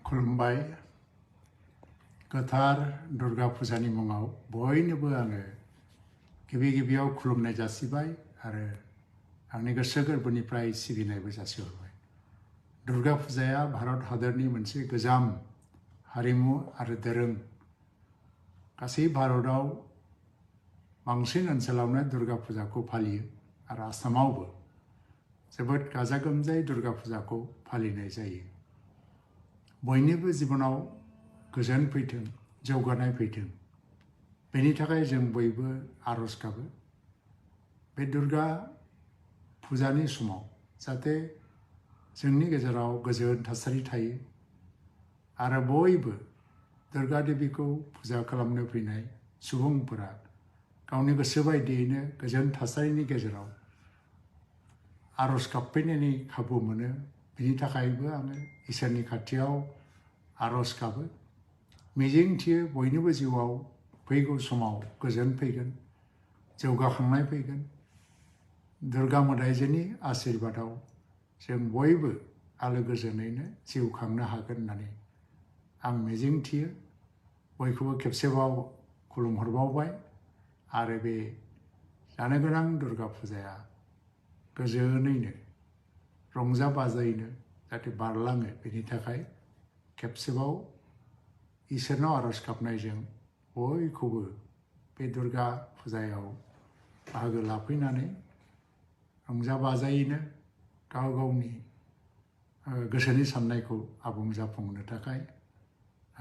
खुलुमबाय गोथार दुर्गा फुजानि मुङाव बयनोबो आङो गिबियाव खुलुमनाय जासिबाय आरो आंनि गोसो गोरबोनिफ्राय सिबिनायबो जासिहरबाय। दुर्गा फुजाया भारत हादरनि मोनसे गोजाम हारिमु आरो दोरों। गासै भारताव बांसिन ओनसोलावनो दुर्गा फुजाखौ फालियो आरो आसामावबो जोबोद गाजा गोमजायै दुर्गा फुजाखौ फालिनाय जायो। बयनिबो जिबनाव गोजोन फैथों, जौगानाय फैथों, बेनि थाखाय जों बयबो आरज गाबो। बे दुर्गा फुजानि समाव जाहाथे जोंनि गेजेराव गोजोन थासारि थायो आरो बयबो दुर्गा देबीखौ फुजा खालामनो फैनाय सुबुंफोरा गावनि गोसो बायदियैनो गोजोन थासारिनि गेजेराव आरज गाबफैनायनि खाबु मोनो। बिनि थाखायबो आङो इसोरनि खाथियाव आरज गाबो। मिजिं थियो बयनिबो जिउआव फैगौ समाव गोजोन फैगोन, जौगाखांनाय फैगोन। दुर्गा मोदायजोनि आशीर्बादाव जों बयबो आलो गोजोनैनो जिउ खांनो हागोन होननानै आं मिजिं थियो। बयखौबो खेबसेबाव खुलुमहरबावबाय आरो बे जानो गोनां दुर्गा फुजाया गोजोनैनो रंजा बाजायैनो जाहाथे बारलाङो, बेनि थाखाय खेबसेबाव इसोरनाव आरज गाबनायजों बयखौबो बे दुर्गा फुजायाव बाहागो लाफैनानै रंजा बाजायैनो गाव गावनि गोसोनि साननायखौ आबुं जाफुंहोनो थाखाय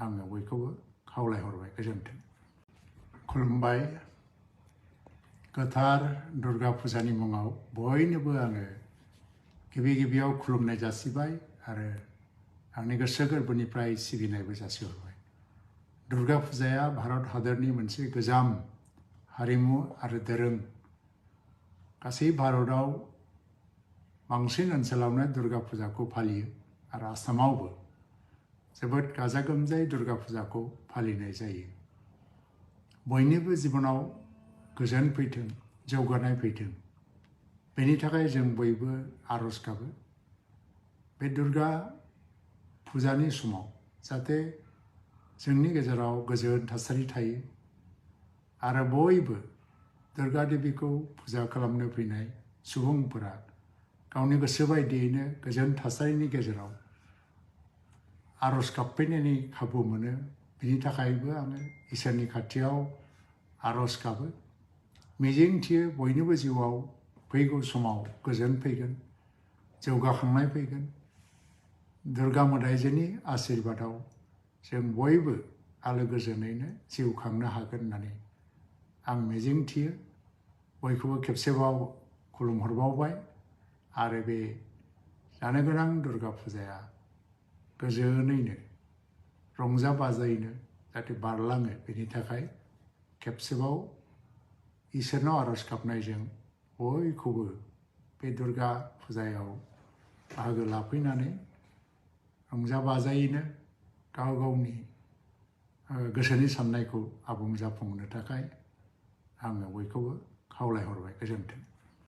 आङो बयखौबो खावलायहरबाय। गोजोन्थों। खुलुमबाय गोथार दुर्गा फुजानि मुङाव बयनोबो आङो गिबियाव खुलुमनाय जासिबाय आरो आंनि गोसो गोरबोनिफ्राय सिबिनायबो जासिहरबाय। दुर्गा फुजाया भारत हादरनि मोनसे गोजाम हारिमु आरो दोरों। गासै भारताव बांसिन ओनसोलावनो दुर्गा फुजाखौ फालियो आरो आसामावबो जोबोद गाजा गोमजायै दुर्गा फुजाखौ फालिनाय जायो। बयनिबो जिबनाव गोजोन फैथों, जौगानाय फैथों, बेनि थाखाय जों बयबो आरज गाबो। बे दुर्गा फुजानि समाव जाहाथे जोंनि गेजेराव गोजोन थासारि थायो आरो बयबो दुर्गा देबीखौ फुजा खालामनो फैनाय सुबुंफोरा गावनि गोसो बायदियैनो गोजोन थासारिनि गेजेराव आरज गाबफैनायनि खाबु मोनो। बिनि थाखायबो आङो इसोरनि खाथियाव आरज गाबो। मिजिं थियो बयनिबो जिउआव फैगौ समाव गोजोन फैगोन, जौगाखांनाय फैगोन। दुर्गा मोदायजोनि आशीर्बादाव जों बयबो आलो गोजोनैनो जिउ खांनो हागोन होननानै आं मिजिं थियो। बयखौबो खेबसेबाव खुलुमहरबावबाय आरो बे जानो गोनां दुर्गा फुजाया गोजोनैनो रंजा बाजायैनो जाहाथे बारलाङो, बेनि थाखाय खेबसेबाव इसोरनाव आरज गाबनायजों बयखौबो बे दुर्गा फुजायाव बाहागो लाफैनानै रंजा बाजायैनो गाव गावनि गोसोनि साननायखौ आबुं जाफुंहोनो थाखाय आङो बयखौबो खावलायहरबाय। गोजोन्थों।